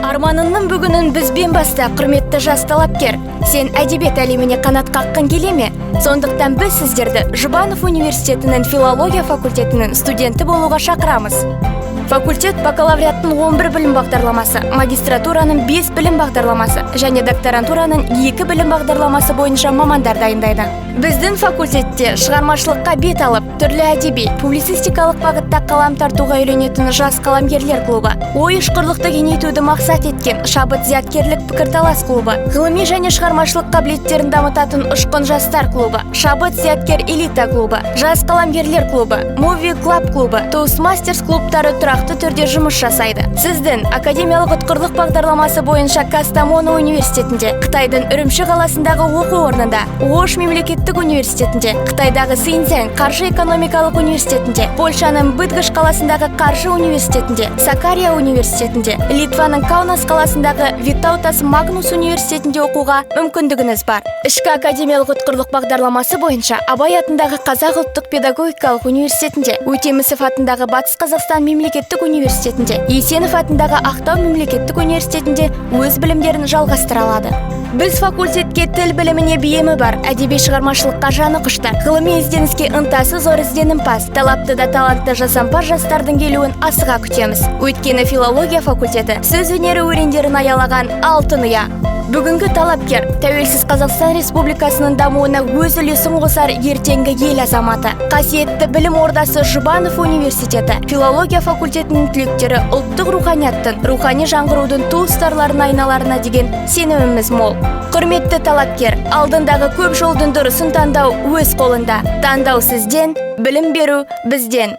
Арманыңның бүгінін бізбен баста, құрметті жас талапкер. Сен әдебиет әлеміне қанат қаққың келе ме? Сондықтан біз сіздерді Жұбанов университетінің филология факультетінің студенті болуға шақырамыз. Факультет бакалавриаттың 11 білім бағдарламасы, магистратураның 5 білім бағдарламасы және докторантураның 2 білім бағдарламасы бойынша мамандар дайындайды. Біздің факультетте шығармашылыққа бет алып, түрлі әдеби, публицистикалық бағытта қалам тартуға үйренетін жас қаламгерлер клубы, ой ұшқырлықты кеңейтуді мақсат еткен Шабыт зияткерлік пікірталас клубы, ғылыми және шығармашылық қабілеттерін дамытатын Ұшқын жастар клубы, Шабыт зияткер элита клубы, жас қаламгерлер клубы, Movie Club клубы, Toastmasters клубтары тұрақты түрде жұмыс жасайды. Сіздің академиялық ұтқырлық бағдарламасы бойынша Кастамону университетінде, Қытайдың Үрімші қаласындағы оқу орнында, Ош мемлекеттік университетінде, Қытайдағы Синьцзян қаржы экономикалық университетінде, Польшаның Быдгош қаласындағы қаржы университетінде, Сакария университетінде, Литваның Каунас қаласындағы Витаутас Магнус университетінде оқуға мүмкіндігіңіз бар. Ішкі академиялық ұтқырлық бағдарламасы бойынша Абай атындағы Қазақ ұлттық педагогикалық университетінде, Өтемісов атындағы Батыс Қазақстан мемлекеттік университетінде, Есенов атындағы Ақтау мемлекеттік университетінде өз білімдерін жалғастыра алады. Біз факультетке тіл біліміне бейімі бар, әдеби шығармашылыққа жаны құштар, ғылыми ізденіске ынтасы зор ізденімпаз, талапты да талантты жасампаз жастардың келуін асыға күтеміз. Өйткені филология факультеті сөз өнері өрендерін аялаған алтын ұя. Бүгінгі талапкер тәуелсіз Қазақстан Республикасының дамуына өз үлесін қосар ертеңгі ел азаматы. Қасиетті білім ордасы Жұбанов университеті филология факультетінің түлектері ұлттық руханияттың, рухани жаңғырудың ту ұстарларына айналарына деген сеніміміз мол. Құрметті талапкер, алдындағы көп жолдың дұрысын таңдау өз қолында. Таңдау сізден, білім беру бізден.